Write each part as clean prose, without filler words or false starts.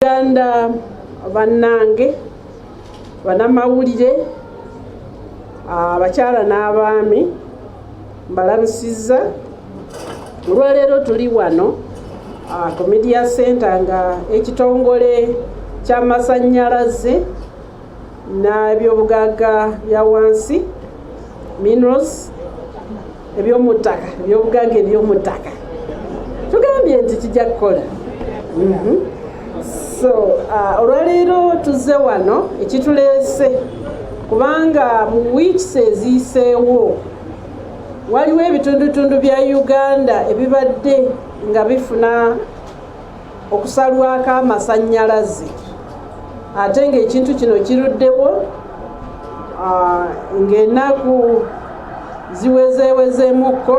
Uganda bannange, bannamawulire, abakyala n'abaami, mbalamusizza. Olwaleero tuli wano ku Media Center nga ekitongole ky'amasannyalaze n'ebyobugagga bya wansi, minerals, ebyomuttaka, ebyobugagga eby'omuttaka, tugambye nti kijja kukola. So olwaleero tuzze wano, ekituleese kubanga mu weeks eziyiseewo waliwo ebitundutundu bya Uganda ebibadde nga bifuna okusalwako amasannyalaze, ate ng'ekintu kino kiruddewo ng'ennaku ziwezeewezeemukko.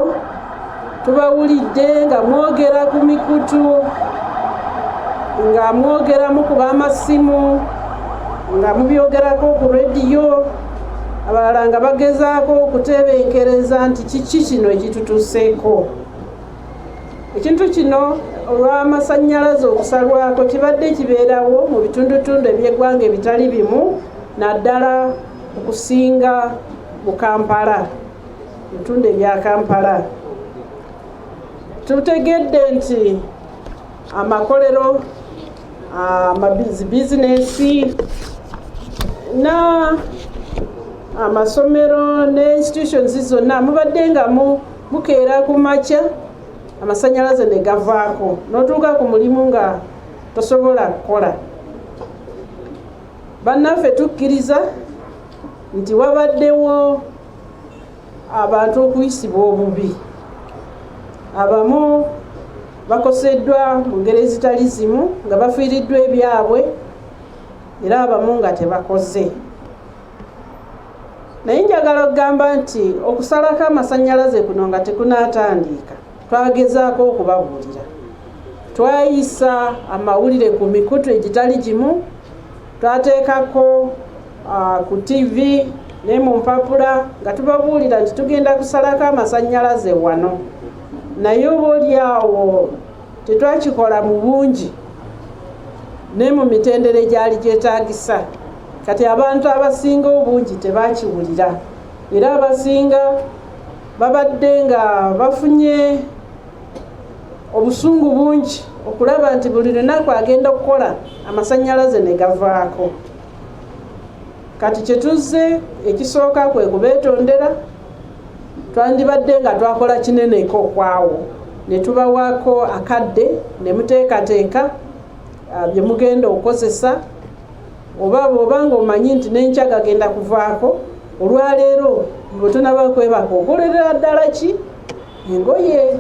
Tubawulidde nga mwogera ku mikutu, nga mwogeramu ku b'amasimu, nga mubyogerako ku rediyo, abalala nga bagezaako okutebenkereza nti kiki kino ekitutuuseeko. Ekintu kino olw'amasannyalaze okusalwako kibadde kibeerawo mu bitundutundu eby'eggwanga ebitali bimu, naddala okusinga mu Kampala, bitundu ebya Kampala. Tutegedde nti amakolero, bizinensi na amasomero ne institutions zonna mubadde nga mukeera ku makya amasannyalaze ne gavaako, n'otuuka ku mulimu nga tosobola kukola. Bannaffe, tukkiriza nti wabaddewo abantu okuyisibwa obubi, abamu bakoseddwa mu ngeri ezitali zimu nga bafiiriddwa ebyabwe, era abamu nga tebakoze. Naye njagala okugamba nti okusalako amasannyalaze kuno nga tekunaatandika, twagezaako okubabuulira, twayisa amawulire ku mikutu egitali gimu, twateekako ku TV ne mu mpapula nga tubabuulira nti tugenda kusalako amasannyalaze wano. Naye oba oliawo tetwakikola mu bungi ne mu mitendera egyali gyetaagisa. Kati abantu abasinga obungi tebakiwulira, era abasinga babadde nga bafunye obusungu bungi okulaba nti buli lunaku agenda okukola amasannyalaze ne gavaako. Kati kyetuzze ekisooka kwe kubeetondera. Twandibadde nga twakola kineneko okwawo ne tubawaako akadde ne muteekateeka bye mugenda okukozesa, oba bw'oba nga omanyi nti n'enkya gagenda kuvaako, olwaleero bwe tonaba kwebaka okolerera ddala ki engoye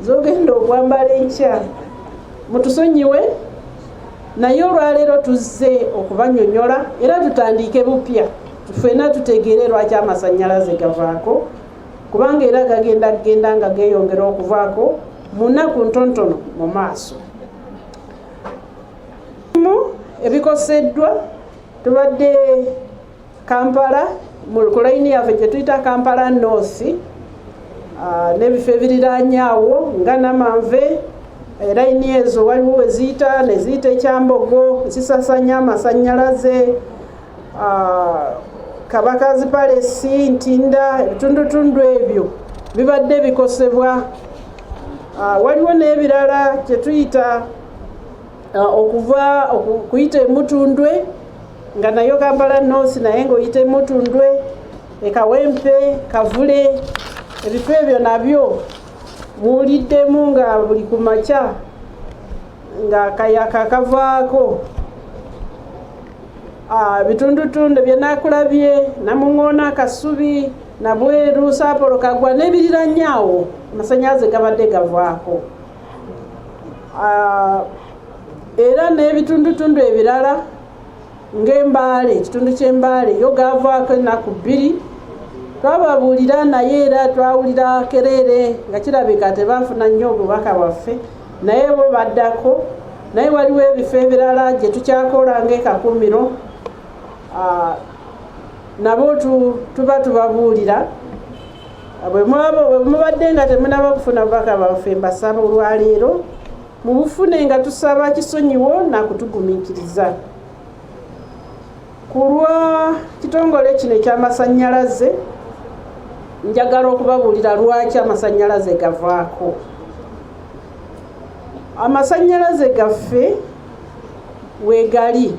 z'ogenda okwambala enkya. Mutusonyiwe, naye olwaleero tuzze okubanyonyola era tutandike bupya, ffenna tutegeere lwaki amasannyalaze gavaako, kubanga era gagenda kugenda nga geeyongera okuvaako mu nnaku ntontono mu maaso. Mu ebikoseddwa tubadde Kampala, ku layini yaffe gye tuyita Kampala North n'ebifo ebiriraanye awo nga Namanve. Layini ezo waliwo we ziyita ne ziyita ekyambogo zisasanya amasannyalaze, Kabakazi Palace, Ntinda, ebitundutundu ebyo bibadde bikosebwa. Waliwo n'ebirala kye tuyita okuva okuyita emutundwe, nga nayo Kampala North, naye ng'oyita emutundwe, ekawempe, Kavule, ebifo ebyo nabyo muwuliddemu nga buli ku makya nga kayaka kavaako. Bitundutundu byenakulabye, Namuŋoona, Kasubi, Nabweru, Saapolo, Kagwa n'ebiriranye awo amasanyalaze gabadde gavaako. Era n'ebitundutundu ebirala ng'Embaale, ekitundu ky'Embaale yo gavaako ennaku 2. Twababuulira, naye era twawulira kereere nga kirabika tebafuna nnyo obubaka bwaffe, naye bo baddako. Naye waliwo ebifo ebirala gye tukyakola ng'Ekakumiro, nabo tuba tubabuulira. Bwe mubadde nga temunaba kufuna bubaka bwaffe, mbasaba olwaleero Mubufune nga tusaba kisonyiwo nakutugumiikiriza. Ku lwa kitongole kino eky'amasannyalaze, njagala okubabuulira lwaki amasannyalaze gavaako. Amasannyalaze gaffe weegali,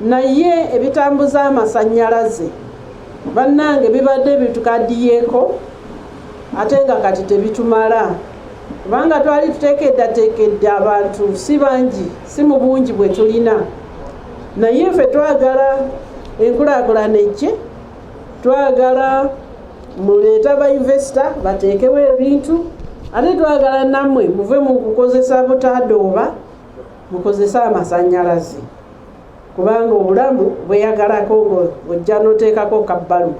naye ebitambuza amasannyalaze, bannange, bibadde bitukaddiyeeko ate nga kati tebitumala, kubanga twali tuteekeddateekedde abantu si bangi, si mu bungi bwe tulina. Naye ffe twagala enkulaakulana ejje, twagala muleete aba investor bateekewo ebintu, ate twagala nammwe muve mu kukozesa butadooba, mukozese amasannyalaze, kubanga obulamu bweyagalako ng'ojja n'oteekako kabbalu.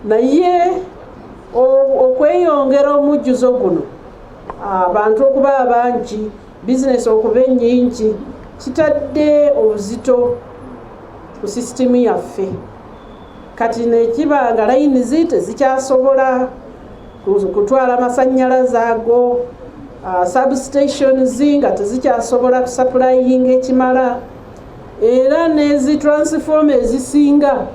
Naye okweyongera omujjuzo guno, abantu okuba abangi, bizinesi okuba ennyingi, kitadde obuzito ku sisitimu yaffe. Kati nekiba nga layini zi tezikyasobola kutwala masannyalaze ago, substations nga tezikyasobola kusupplyinga ekimala, era nezi transformer ezisinga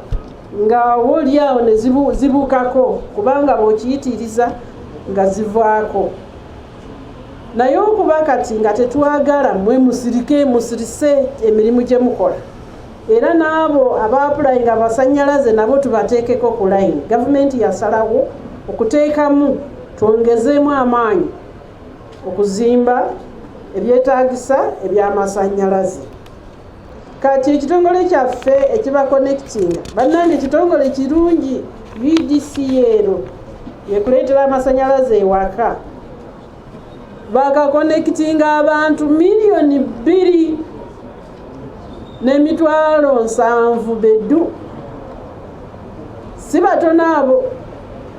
nga oli awo ne zibukako, kubanga bw'okiyitiriza nga zivaako. Naye okuba kati nga tetwagala mwe musirike, musirise emirimu gye mukola, era n'abo abaapplyinga amasannyalaze nabo tubateekeko ku line. Gavumenti yasalawo okuteekamu, twongezeemu amaanyi okuzimba ebyetaagisa ebyamasannyalaze. Kati ekitongole kyaffe ekiba connectinga, bannange, ekitongole kirungi, UEDCL, yekuleetera amasannyalaze ewaka. Bakaconnectinga abantu 2,700,000 beddu. Si batono abo,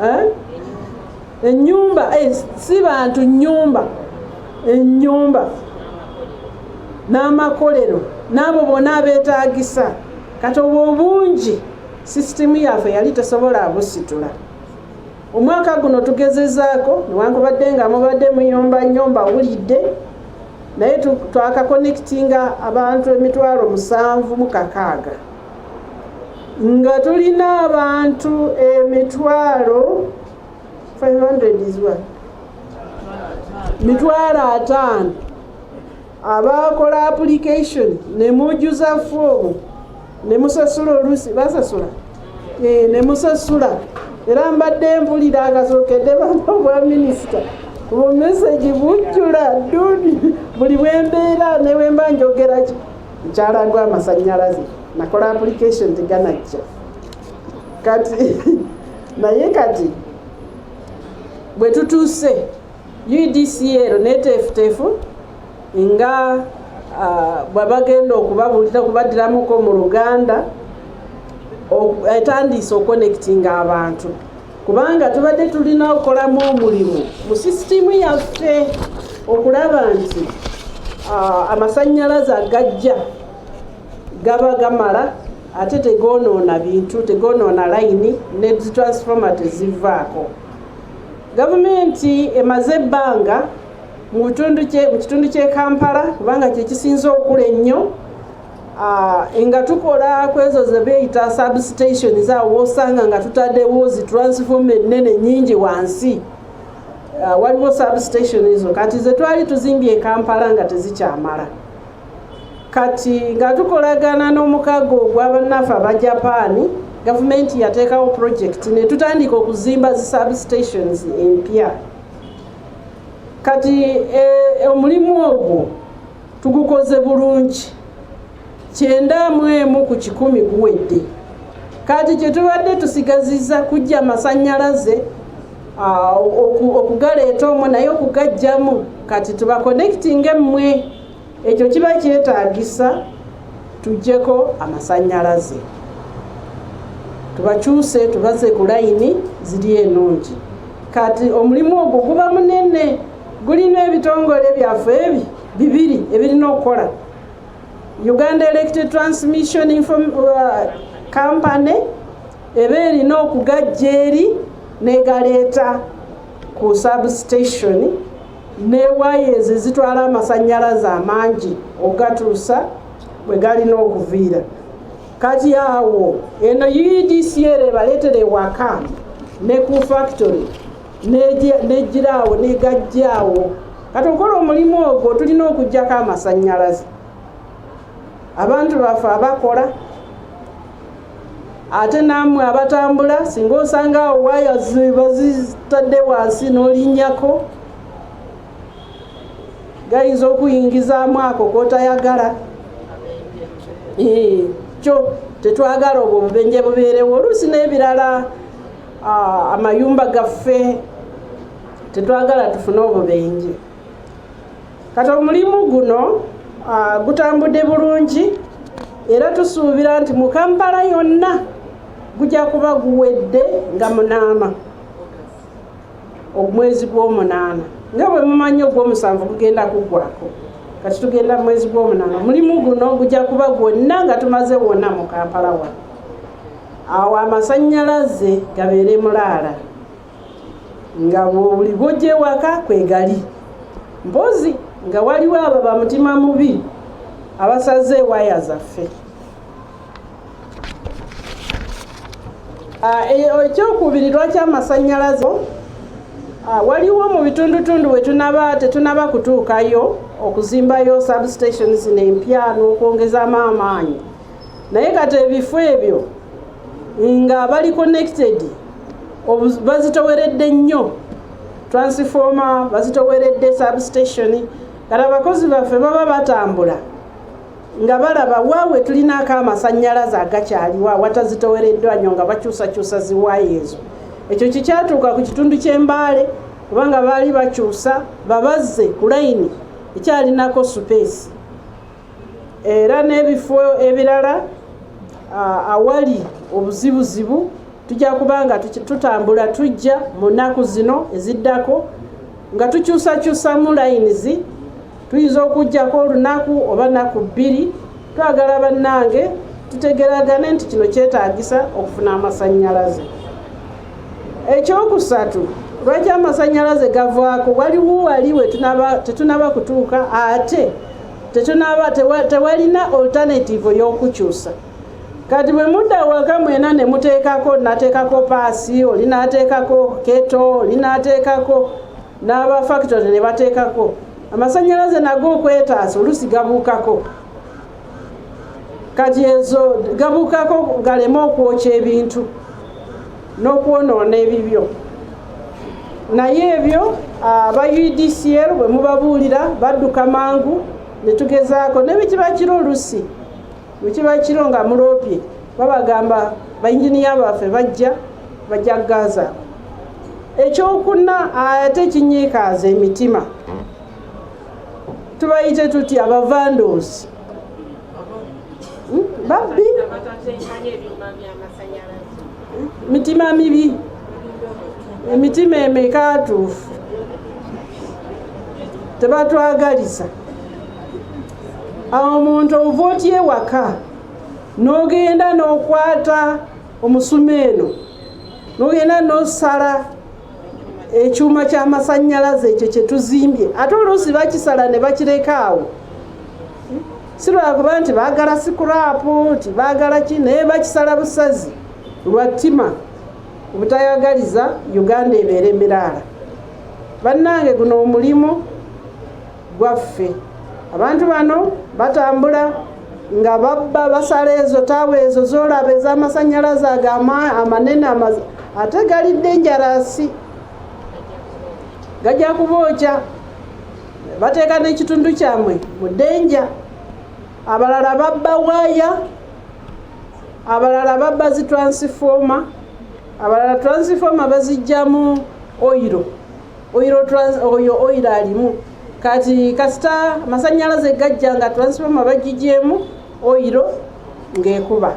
eh? Ennyumba, si bantu, nnyumba, ennyumba n'amakolero n'abo bonna abeetaagisa. Kati obwo obungi sisitimu yaffe yali tesobola busitula. Omwaka guno tugezezaako, newankubadde nga mubadde muyomba nnyo, mbawulidde, naye twakaconnectinga abantu 76,000, nga tulina abantu emitwalo 500 is what? 500,000 abakola application ne mujjuza foomu ne musasula. Oluusi basasula, ne musasula. Era mbadde mpulira akasookedde bana obwa minisita, bumessage bujjula duni buli bwembeera ne bwemba njogera ki, nkyalagwa amasannyalaze, nakola application, teganajja kati. Naye kati bwe tutuuse, UEDCL neteefuteefu nga bwe bagenda okubabuulira, okubaddiramuko mu Luganda, etandise okuconnectinga abantu, kubanga tubadde tulina okukolamu omulimu mu sisitimu yaffe okulaba nti amasannyalaze agajja gaba gamala, ate tegoonoona bintu, tegoonoona layini, ne zitransformer tezivaako. Gavumenti emaze ebbanga mu kitundu ky'e Kampala, kubanga kyekisinze okula ennyo, nga tukola ku ezo ze beeyita substations, awo wosanga nga tutaddewo zi transformer ennene nyingi wansi. Waliwo substation ezo kati ze twali tuzimbye e Kampala nga tezikyamala. Kati nga tukolagana n'omukago ogw'abannaffe aba Japaani, gavumenti yateekawo project ne tutandika okuzimba zi substations empya. Kati omulimu ogwo tugukoze bulungi, 91% guwedde. Kati kyetubadde tusigaziza kujja amasannyalaze okugaleeta omwo, naye okugajjamu kati tubaconnectinga emmwe, ekyo kiba kyetaagisa tuggyeko amasannyalaze, tubakyuse, tubaze ku layini ziri ennungi. Kati omulimu ogwo guba munene, gulina ebitongole byaffe ebi bibiri ebirina okukola: Uganda Electric Transmission Company eba erina okugajja eri negaleeta ku substation. Ne waya ezo ezitwala amasannyalaze amangi ogatuusa bwe galina okuviira. Kati awo eno UEDCL ebaleetera ewaka ne ku factory nejjira awo negajja awo. Kati okukola omulimu ogwo tulina okuggyako amasannyalaze, abantu baffe abakola, ate nammwe abatambula, singa osanga awo waya bazitadde wansi n'olinnyako, gayinza okuyingizaamu ako k'otayagala. Kyo tetwagala obwo obubenje bubeerewo. Oluusi n'ebirala, amayumba gaffe tetwagala tufune obubenje. Kati omulimu guno gutambudde bulungi, era tusuubira nti mu Kampala yonna gujja kuba guwedde nga 8, omwezi gw'omunaana. Nga bwe mumanyi, ogw'omusanvu gugenda kuggwako, kati tugenda mu mwezi gw'omunaana. Omulimu guno gujja kuba gwonna nga tumaze wonna mu Kampala wano, awo amasannyalaze gabeere mulaala nga buli bwojja ewaka kwegali, mpozi nga waliwo abo bamutima mubi abasaze ewaya zaffe. Ekyokubiri, lwaki amasannyalaze waliwo mu bitundutundu we tunaba tetunaba kutuukayo okuzimbayo substations n'empya n'okwongezamu amaanyi, naye kati ebifo ebyo nga bali connected bazitoweredde nnyo transformer, bazitoweredde substation. Kati abakozi baffe baba batambula nga balaba waawe tulinako amasannyalaze agakyaliwo awatazitowereddwa nnyo, nga bakyusakyusa ziwaaya ezo. Ekyo kikyatuuka ku kitundu ky'Embaale, kubanga baali bakyusa babazze ku layini ekyalinako space. Era n'ebifo ebirala awali obuzibuzibu tujja kuba nga tutambula tujja mu nnaku zino eziddako nga tukyusakyusamu lines. Tuyinza okuggyako olunaku oba naku 2. Twagala bannange tutegeragane nti kino kyetaagisa okufuna amasannyalaze. Ekyokusatu, lwaki amasannyalaze gavaako? Waliwo wali we tetunaba kutuuka, ate tewalina alternative ey'okukyusa. Kati bwe mudda waka mwena ne muteekako, nateekako paasi, oli n'ateekako kettle, oli n'ateekako, n'aba factory ne bateekako, amasannyalaze nago okwetaasa oluusi gabuukako. Kati ezo gabuukako galeme okwokya ebintu n'okwonoona ebibyo. Naye ebyo aba UEDCL bwe mubabuulira badduka mangu ne tugezaako. Ne bwe kiba kiro, olusi bwe kiba kiro nga muloopye, babagamba bayinginiya baffe bajja kugazaako. Ekyokuna ate kinyiikaaza emitima, tubayite tuti aba vandals, Babbi, mitima mibi, emitima emekaatuufu, tebatwagaliza. Awo omuntu ova otya ewaka n'ogenda n'okwata omusumeeno n'ogenda n'osala ekyuma ky'amasannyalaze ekyo kye tuzimbye? Ate oluusi bakisala ne bakireka awo, si lwakuba nti baagala scrap, nti baagala ki, naye bakisala busazi lwa ttima, obutayagaliza Uganda ebeere miraala. Bannange, guno omulimu gwaffe. Abantu bano batambula nga babba, basala ezo tower ezo zolaba ez'amasannyalaze ago amanene, ate gali dangerous, gajja kubookya. Bateeka n'ekitundu kyammwe mu danger. Abalala babba waaya, abalala babba zi transformer, abalala transformer bazijjamu oil, oyo oil alimu. Kati kasita amasannyalaze gajja nga transformer bagigyemu oil ng'ekuba.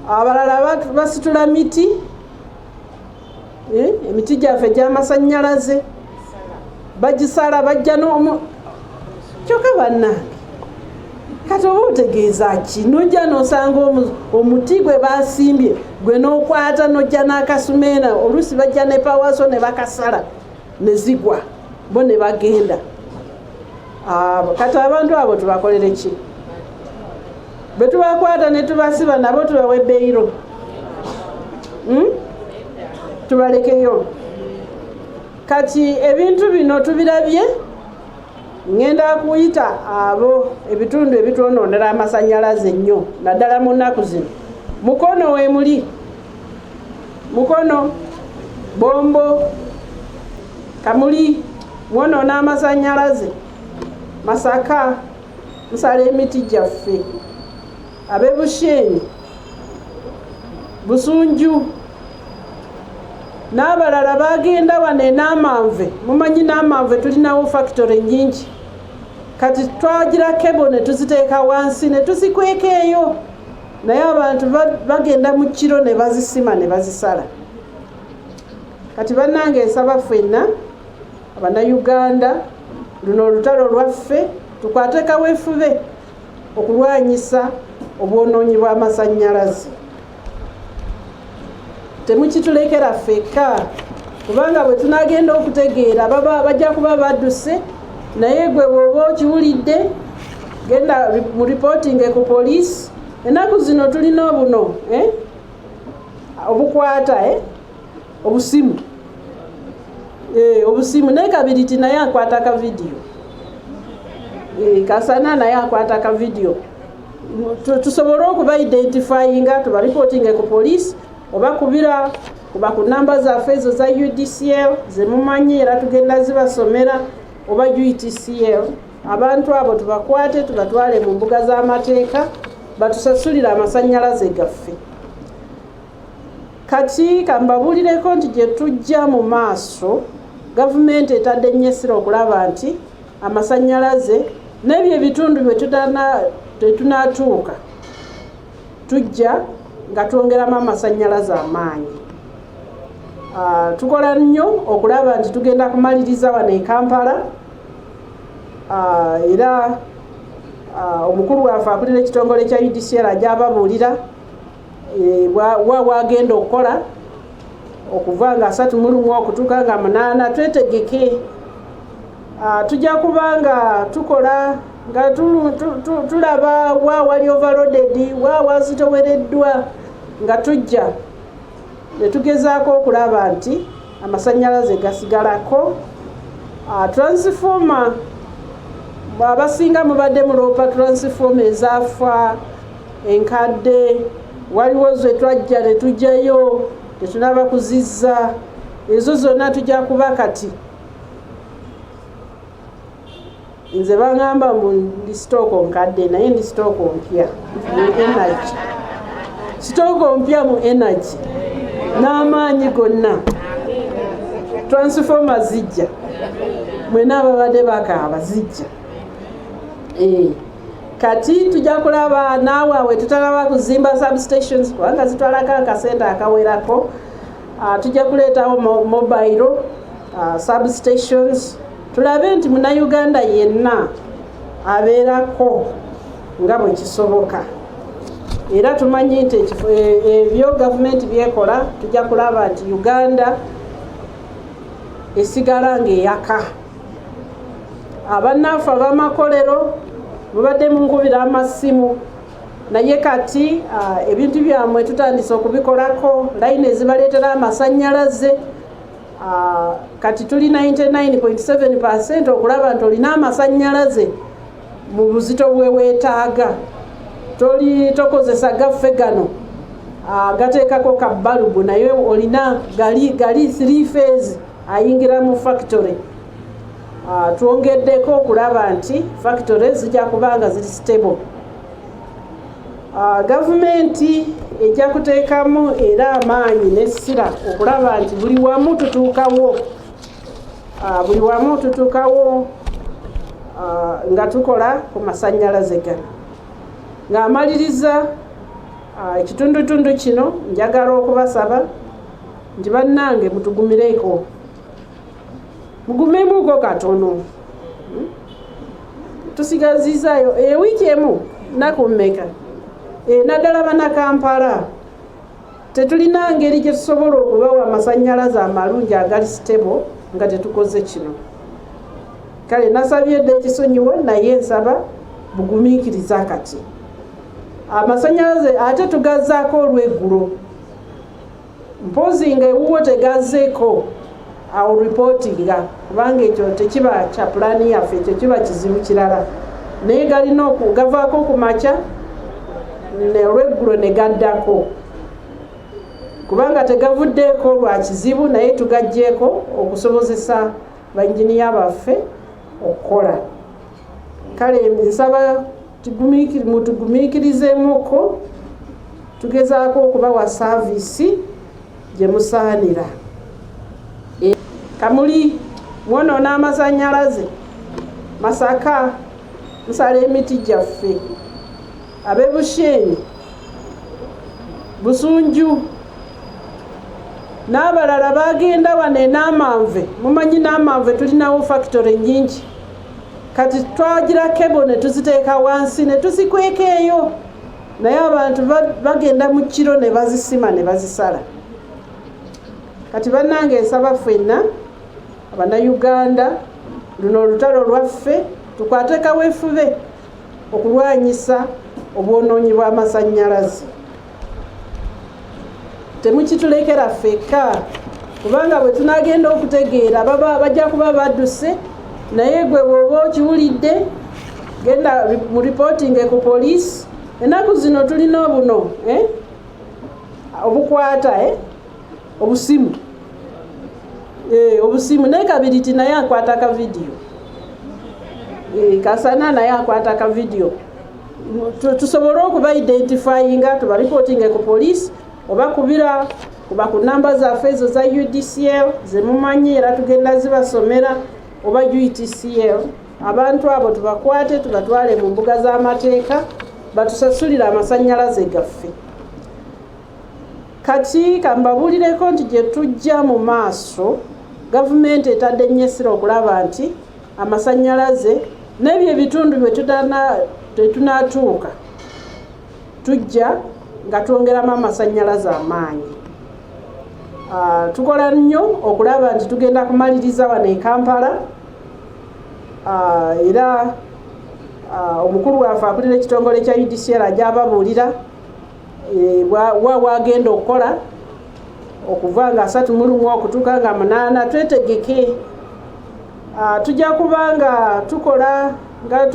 Abalala basitula miti, emiti gyaffe egy'amasannyalaze bagisala, bajja n'omu. Kyokka bannange, kati oba otegeeza ki nojja n'osanga omuti gwe basimbye, gwe n'okwata n'ojja n'akasumeena? Oluusi bajja ne power saw ne bakasala ne zigwa. Bo ne bagenda. Kati abantu abo tubakolere ki? Bwe tubakwata ne tubasiba nabo tubawe bail? Tubalekeyo? Kati ebintu bino tubirabye. Ŋŋenda kuyita abo ebitundu ebitwonoonera amasannyalaze ennyo, naddala mu nnaku zino. Mukono weemuli, Mukono, Bombo, Kamuli, mwonoona amasannyalaze. Masaka, musala emiti gyaffe. Ab'e Bushenyi, Busunju n'abalala bagenda wano enamanve. Mumanyi Namanve tulinawo factory nyingi. Kati twagira cable ne tuziteeka wansi ne tuzikweka eyo, naye abantu bagenda mu kiro ne bazisima ne bazisala. Kati bannange, nsaba ffenna Abannayuganda, luno olutalo lwaffe, tukwate kaweefube okulwanyisa obwonoonyi bw'amasannyalaze. Temukitulekera ffekka, kubanga bwe tunagenda okutegeera baba bajja kuba badduse. Naye gwe bw'oba okiwulidde, genda mu reporting ku poliisi. Ennaku zino tulina obuno obukwata obusimu, obusimu naye kabiriti naye akwata ka video, kasana naye akwata ka video, tusobole okuba identifyinga, tuba reporting ku poliisi oba kubira kuba ku namba zaffe ezo za UDCL zemumanyi, era tugenda zibasomera, oba UETCL. Abantu abo tubakwate, tubatwale mu mbuga z'amateeka, batusasulire amasannyalaze gaffe. Kati kambabuulireko nti gye tujja mu maaso, gavumenti etadde nnyo essira okulaba nti amasannyalaze n'ebyo ebitundu bye tetunatuuka, tujja nga twongeramu amasannyalaze amaanyi. Tukola nnyo okulaba nti tugenda kumaliriza wano e Kampala. Era omukulu waffe akulira ekitongole kya UDCL ajja ababuulira wa wagenda okukola okuva nga 31 okutuuka nga 8. Twetegeke. Tujja kuba nga tukola nga tulaba wa wali overloaded, wa wazitowereddwa, nga tujja ne tugezaako okulaba nti amasannyalaze gasigalako. Transformer, abasinga mubadde muloopa transformer ezaafa enkadde. Waliwo ze twajja ne tujjayo, tetunaba kuzizza. Ezo zonna tujja kuba kati nze baŋŋamba mbu ndi stock nkadde, naye ndi stock mpya mu energy, stock mpya mu energy n'amaanyi gonna. Transformer zijja, mwena ababadde bakaaba, zijja. Kati tujja kulaba naawe awe tutalaba kuzimba substations, kubanga zitwalako akasente akawerako. Tujja kuleetawo mobile substations, tulabe nti Munnayuganda yenna abeerako nga bwe kisoboka. Era tumanyi nti ebyo gavumenti byekola, tujja kulaba nti Uganda esigala ng'eyaka. Abannaffe ab'amakolero mubadde munkubira amasimu, naye kati ebintu byammwe tutandise okubikolako, layini ezibaleetera amasannyalaze. Kati tuli 99.7% okulaba nti olina amasannyalaze mu buzito bwe weetaaga. Toli tokozesa gaffe gano gateekako ka balubu, naye olina gali gali 3 phase ayingira mu factory. Twongeddeko okulaba nti factory zijja kuba nga ziri stable. Gavumenti ejja kuteekamu era amaanyi n'essira okulaba nti buli wamu tutuukawo, buli wamu tutuukawo nga tukola ku masannyalaze gano. Ng'amaliriza ekitundutundu kino, njagala okubasaba nti bannange, mutugumireko, mugumemuko katono. Tusigazizaayo ewiiki emu, nnaku mmeka? Naddala Bannakampala, tetulina ngeri gye tusobola okubawa amasannyalaze amalungi agali stable nga tetukoze kino. Kale nasabye dda ekisonyiwo, naye nsaba bugumiikiriza. Kati amasannyalaze ate tugazzaako olweggulo, mpozi nga ewuwo tegazzeeko, awo reportinga, kubanga ekyo tekiba kya pulaani yaffe, ekyo kiba kizibu kirala. Naye galina gavaako ku makya, olweggulo ne gaddako, kubanga tegavuddeeko lwa kizibu, naye tugaggyeko okusobozesa bainginiya baffe okukola. Kale nsaba mutugumiikirizeemuko, tugezaako okubawa service gye musaanira. Kamuli mwonoona amasannyalaze, Masaka musala emiti gyaffe, ab'e Bushenyi, Busunju n'abalala bagenda wano eNamanve. Mumanyi Namanve tulinawo factory nyingi, kati twagira cable ne tuziteeka wansi ne tuzikweka eyo, naye abantu bagenda mu kiro ne bazisima ne bazisala. Kati bannange, nsaba ffenna Abannayuganda, luno olutalo lwaffe, tukwate kaweefube okulwanyisa obwonoonyi bw'amasannyalaze. Temukitulekera ffekka, kubanga bwe tunagenda okutegeera baba bajja kuba badduse. Naye gwe bw'oba okiwulidde, genda mu reporting ku poliisi. Ennaku zino tulina obuno obukwata obusimu, obusimu, naye kabiriti naye akwata ka video, kasana naye akwata ka video, tusobole okuba identifyinga, tuba reporting ku poliisi, oba kubira kuba ku namba zaffe ezo za UDCL zemumanyi, era tugenda zibasomera, oba UETCL. Abantu abo tubakwate, tubatwale mu mbuga z'amateeka, batusasulire amasannyalaze gaffe. Kati kambabuulireko nti gye tujja mu maaso, gavumenti etadde nnyo essira okulaba nti amasannyalaze n'ebyo ebitundu bye tetunatuuka, tujja nga twongeramu amasannyalaze amaanyi. Tukola nnyo okulaba nti tugenda kumaliriza wano e Kampala, era omukulu waffe akulira ekitongole kya UDCL ajja ababuulira wa wagenda okukola okuva nga 31 okutuuka nga 8. Twetegeke, tujja kuba nga tukola nga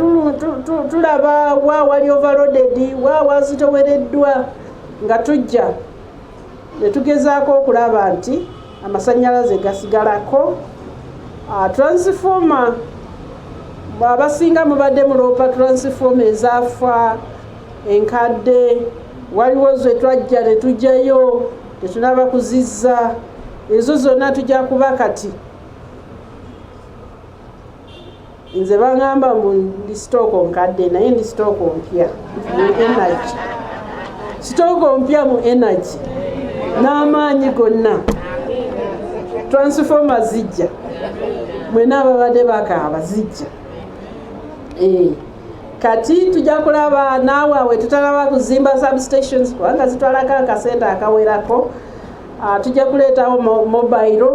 tulaba wa wali overloaded, wa wazitowereddwa, nga tujja ne tugezaako okulaba nti amasannyalaze gasigalako. Transformer, abasinga mubadde muloopa transformer ezaafa enkadde. Waliwo ze twajja ne tujjayo, tetunaba kuzizza. Ezo zonna tujja kuba kati nze baŋŋamba mbu ndi stock nkadde, naye ndi stock mpya mu energy, stock mpya mu energy n'amaanyi gonna. Transformer zijja, mwena ababadde bakaaba zijja. Kati tujja kulaba naawe awe tutalaba kuzimba substations, kubanga zitwalako akasente akawerako. Tujja kuleetawo mobile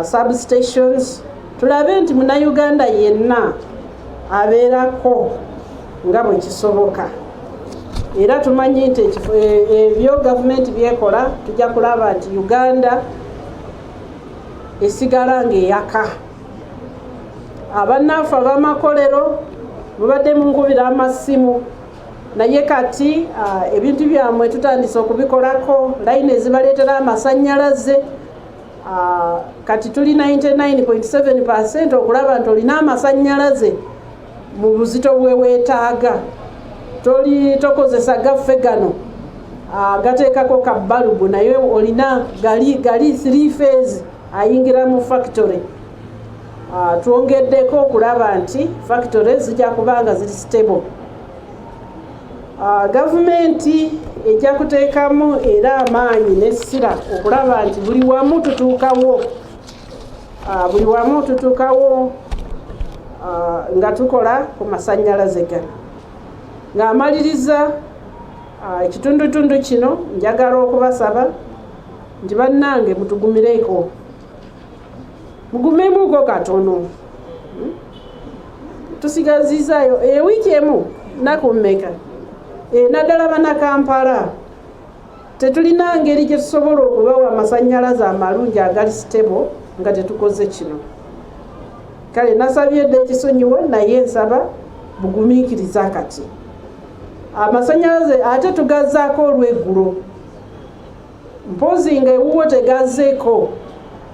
substations, tulabe nti Munnayuganda yenna abeerako nga bwe kisoboka. Era tumanyi nti ebyo gavumenti byekola, tujja kulaba nti Uganda esigala ng'eyaka. Abannaffe ab'amakolero mubadde munkubira amasimu, naye kati ebintu byammwe tutandise okubikolako, layini ezibaleetera amasannyalaze. Kati tuli 99.7% okulaba nti olina amasannyalaze mu buzito bwe weetaaga. Toli tokozesa gaffe gano gateekako ka balubu, naye olina gali gali 3 phase ayingira mu factory. Twongeddeko okulaba nti factory zijja kuba nga ziri stable. Gavumenti ejja kuteekamu era amaanyi n'essira okulaba nti buli wamu tutuukawo, buli wamu tutuukawo nga tukola ku masannyalaze gano. Ng'amaliriza ekitundutundu kino, njagala okubasaba nti bannange mutugumireko, mugumemuko katono. Tusigazizaayo ewiiki emu, nnaku mmeka? Naddala Bannakampala, tetulina ngeri gye tusobola okubawa amasannyalaze amalungi agali stable nga tetukoze kino. Kale nasabye dda ekisonyiwo, naye nsaba bugumiikiriza. Kati amasannyalaze ate tugazaako olweggulo, mpozi nga ewuwo tegazzeeko,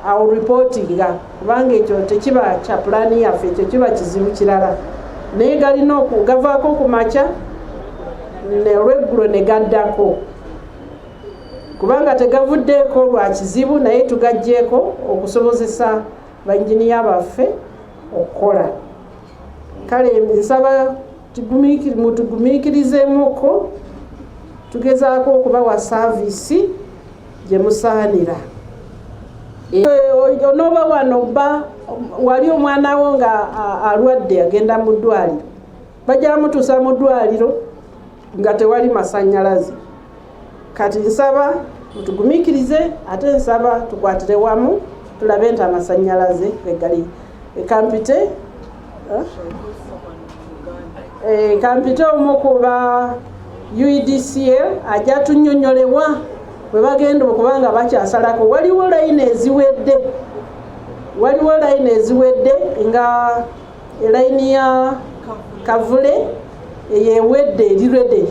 awo reportinga, kubanga ekyo tekiba kya pulaani yaffe, ekyo kiba kizibu kirala. Naye galina gavaako ku makya, olweggulo ne gaddako, kubanga tegavuddeeko lwa kizibu, naye tugaggyeko okusobozesa bainginiya baffe okukola. Kale nsaba mutugumiikirizeemuko, tugezaako okubawa service gye musaanira. Onooba wano ba wali omwana wo nga alwadde, agenda mu ddwaliro, bajja mutuusa mu ddwaliro nga tewali masannyalaze. Kati nsaba mutugumiikirize, ate nsaba tukwatire wamu tulabe nti amasannyalaze wegali. Kampite omu kuba UEDCL ajja tunnyonnyolewa bwe bagenda okuba nga bakyasalako. Waliwo layini eziwedde nga elayini ya Kavule eyewedde, eri ready.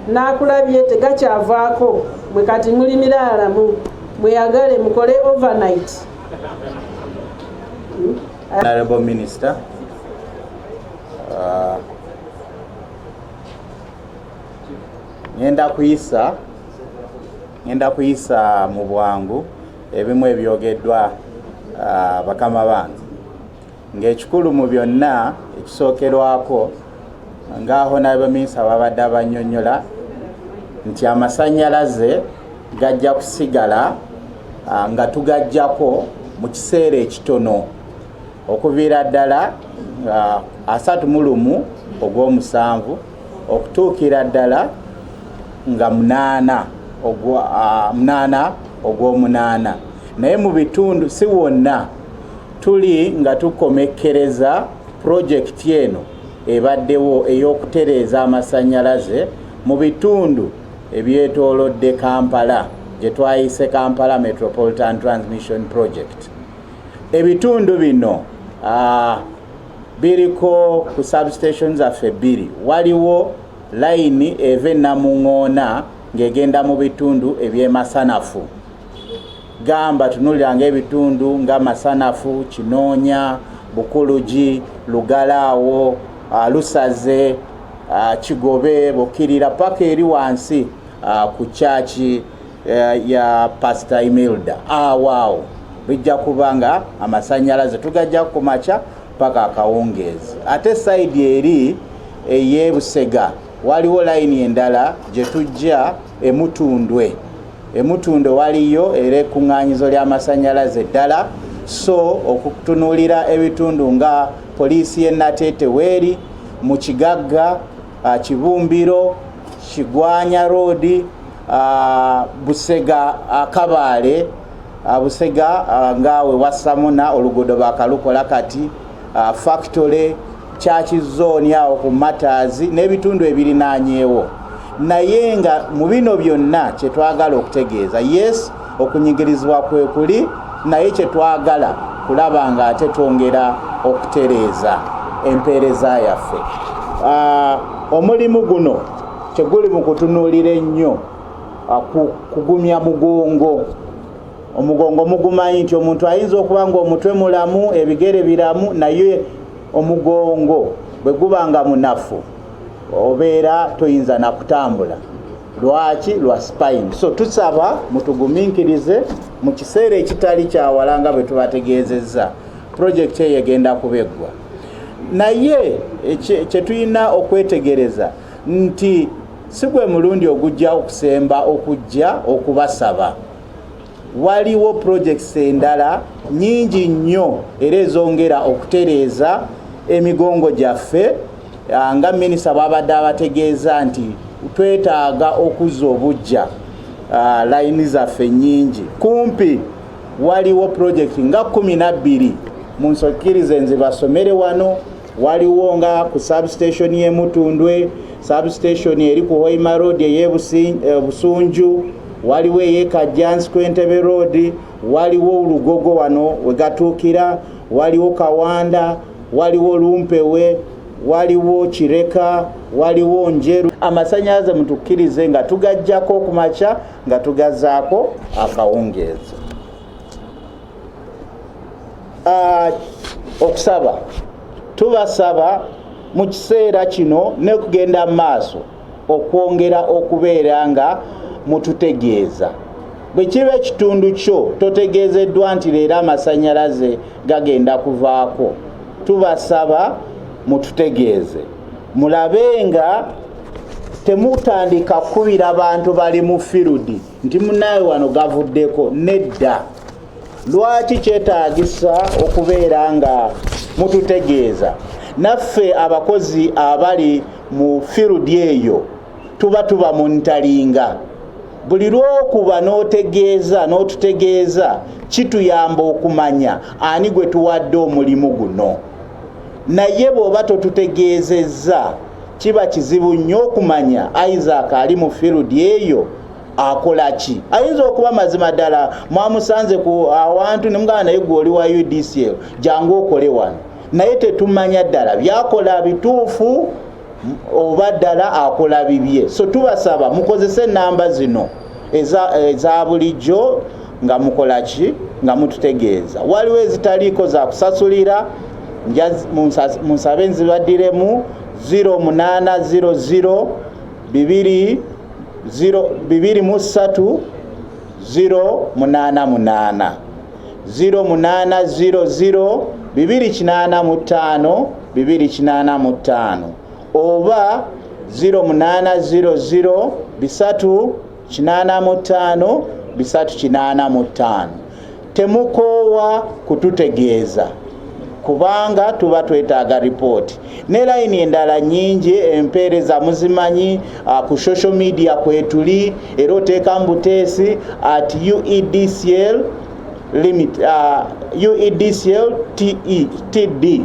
Nakulabye tegakyavaako. Mwe kati muli miraala, mweyagale mukole overnight. Honorable Minister, ngenda kuyisa mu bwangu ebimu ebyogeddwa bakama bange, ng'ekikulu mu byonna ekisookerwako, nga Honorable Minister babadde abannyonnyola nti amasannyalaze gajja kusigala nga tugajjako mu kiseera ekitono, okuviira ddala 31 ogw'omusanvu okutuukira ddala nga 8 ogw'omunaana. Naye mu bitundu, si wonna, tuli nga tukomekkereza pulojekiti eno ebaddewo ey'okutereeza amasannyalaze mu bitundu ebyetoolodde Kampala, gye twayise Kampala Metropolitan Transmission Project. Ebitundu bino biriko ku substation zaffe bbiri. Waliwo layini eva enamuŋoona ng'egenda mu bitundu ebyemasanafu, gamba tunulira ngaebitundu nga Masanafu, Kinoonya, Bukulugi, Lugalaawo, Lusaze, Kigobe, Bukirira, paka eri wansi ku kyaki ya Pastor Imelda. Awo awo bijja kuba nga amasanyalaze tugajja ku makya paka akawungeezi. Ate side eri ey'ebusega waliwo layini endala gye tujja Emutundwe. Emutundwe waliyo era ekkuŋŋaanyizo ly'amasannyalaze eddala, so okutunuulira ebitundu nga poliisi y'e Nateete weeri mu Kigagga, Kibumbiro, Kigwanya Road, Busega, Kabaale, Busega nga we wasamuna oluguudo bakalukola kati, Factory, Church Zone awo ku Martyrs n'ebitundu ebirinaanyeewo. Naye nga mu bino byonna kyetwagala okutegeeza, yes, okunyigirizibwa kwe kuli, naye kyetwagala kulaba nga ate twongera okutereeza empeereza yaffe. Omulimu guno kyeguli mu kutunuulira ennyo kugumya mugongo. Omugongo mugumanyi nti omuntu ayinza okuba nga omutwe mulamu, ebigere biramu, naye omugongo bwe guba nga munafu, obeera toyinza nakutambula. Lwaki? Lwa spine. So tusaba mutugumiikirize, mu kiseera ekitali kyawala nga bwe tubategeezezza, projekiti eyo egenda kubeggwa. Naye kye tulina okwetegereza nti si gwe mulundi ogujja okusemba okujja okubasaba. Waliwo projects endala nyingi nnyo era ezongera okutereeza emigongo gyaffe, nga minisita bwabadde abategeeza nti twetaaga okuzza obujja layini zaffe nyingi. Kumpi waliwo project nga 12, munsokkirize nze basomere wano. Waliwo nga ku substation y'e Mutundwe, substation eri ku Hoima Road ey'e Busunju, waliwo ey'e Kajjansi ku Entebbe Road, waliwo Lugogo wano wegatuukira, waliwo Kawanda, waliwo Lumpewe, waliwo Kireka, waliwo Njeru. Amasanyalaze mutukkirize nga tugajjako ku makya nga tugazaako akawungeezi. Okusaba, tubasaba mu kiseera kino nekugenda mu maaso okwongera okubeera nga mututegeeza bwe kiba ekitundu kyo totegeezeddwa nti leero amasanyalaze gagenda kuvaako. Tubasaba mututegeeze, mulabe nga temutandika kukubira bantu bali mu field nti munaawe wano gavuddeko. Nedda. Lwaki kyetaagisa okubeera nga mututegeeza? Naffe abakozi abali mu field eyo tuba mu ntalinga. Buli lwokuba n'otegeeza n'otutegeeza kituyamba okumanya ani gwe tuwadde omulimu guno. Naye bw'oba totutegeezezza, kiba kizibu nnyo okumanya Isaac ali mu field eyo akola ki. Ayinza okuba mazima ddala mwamusanze ku awantu nemugamba, "Naye gwe oli wa UEDCL, jangu okole wano," naye tetumanya ddala byakola bituufu oba ddala akola bibye. So tubasaba mukozese enamba zino eza bulijjo nga mukola ki, nga mututegeeza. Waliwo ezitaliiko za kusasulira, munsabe nzibaddiremu: 0800 2 23 088, 0800 285 285 oba 0800 3 85 385. Temukoowa kututegeeza kubanga tuba twetaaga ripooti. Ne layini endala nyingi, empeereza muzimanyi, ku social media kwetuli, era oteeka mubuteesi @UEDCL limit, UEDCL TE, TD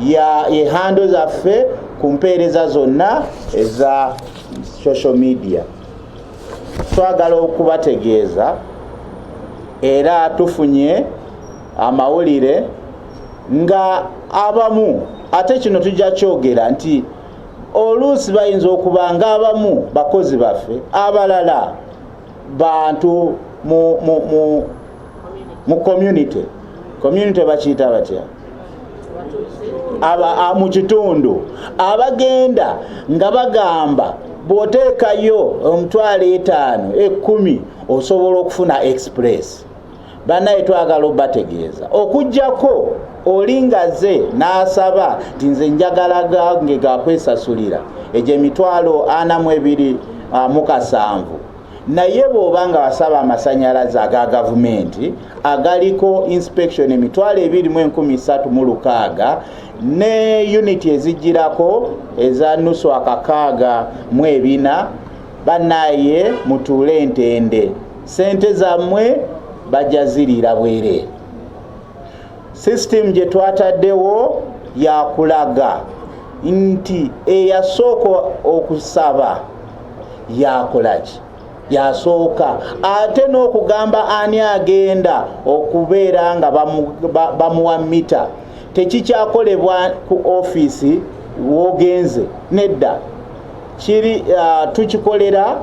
ya ye handle zaffe ku mpeereza zonna eza social media. Twagala okubategeeza era tufunye amawulire nga abamu, ate kino tujja kyogera nti oluusi bayinza okuba nga abamu bakozi baffe, abalala bantu mu community bakiyita batya, mu kitundu, abagenda nga bagamba bw'oteekayo 50,000, 10,000 osobola okufuna express. Bannaye, twagala obategeeza okugjako oli ngaze n'asaba nti nze njagala gange gakwesasulira egyo 42,700. Naye bw'oba nga wasaba amasanyalaze aga gavumenti agaliko inspection 23,360 ne unit ezigirako eza nusu 64, bannaye mutuule entende, sente zammwe bajja ziriira bwereere. System gye twataddewo yakulaga nti eyasooka okusaba yakolaki, yasooka, ate n'okugamba ani agenda okubeera nga bamuwa mita tekikyakolebwa ku ofiisi wogenze. Nedda, kiri tukikolera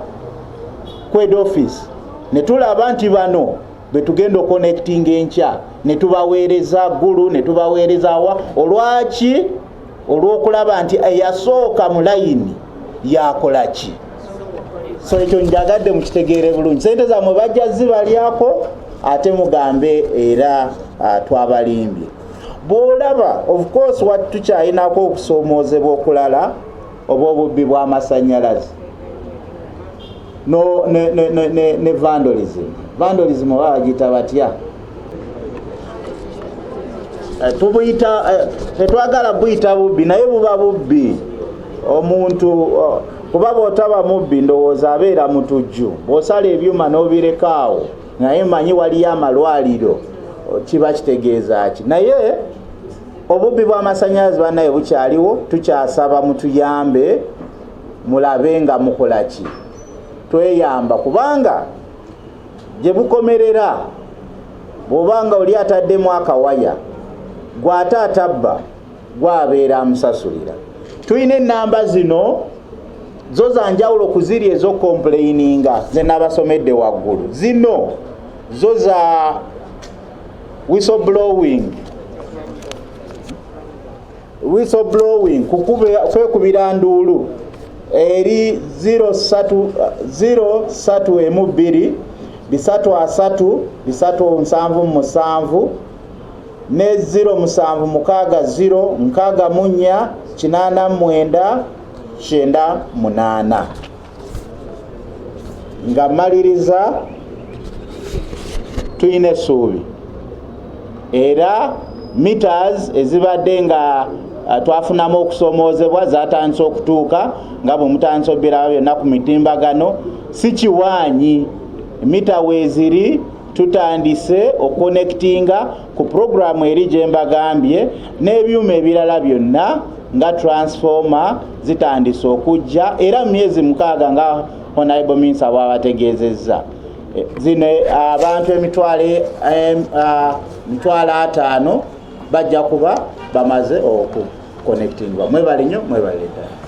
ku head office ne tulaba nti bano betugenda oconnectinga enkya, ne tubaweereza Gulu, ne tubaweereza wa. Olwaki? Olw'okulaba nti eyasooka mu layini yakola ki. So ekyo njagadde mukitegeere bulungi. Sente zammwe bajja zibalyako, ate mugambe era twabalimbye. Bw'olaba, of course tukyayinako okusoomoozebwa okulala oba obubbi bw'amasanyalaze no, ne vandalism. Vandalism oba bagiyita batya? Tubuyita tetwagala buyita bubbi, naye buba bubbi. Omuntu kuba bw'otaba mubbi, ndowooza abeera mutujju bw'osala ebyuma n'obirekaawo. Naye manyi waliyo amalwaliro, kiba kitegeeza ki? Naye Obubbi bw'amasannyalaze bannaye bukyaliwo, tukyasaba mutuyambe mulabe nga mukola ki, tweyamba, kubanga gye bukomerera bw'oba nga oli ataddemu akawaya gw'ate atabba gwabeera amusasulira. Tulina ennamba zino zo za njawulo ku ziri ez'okukompuleyininga ze nabasomedde waggulu. Zino zo za whistleblowing, whistleblowing kwekubira nduulu eri 03 12 330 377 ne 0760 64 89 98. Nga maliriza, tulina essuubi era meters ezibadde nga twafunamu okusomoozebwa zatandise okutuuka, nga bwe mutandise obiraba byonna ku mitimbagano. Si kiwaanyi, mita weeziri, tutandise okuconnectinga ku puroguramu eri gye mbagambye, n'ebyuma ebirala byonna nga transformer zitandise okujja, era mu myezi 6 nga honorable minister bw'abategeezezza, zino abantu 500,000 bajja kuba bamaze okuconnectingwa. Mwebale nnyo, mwebale ddala.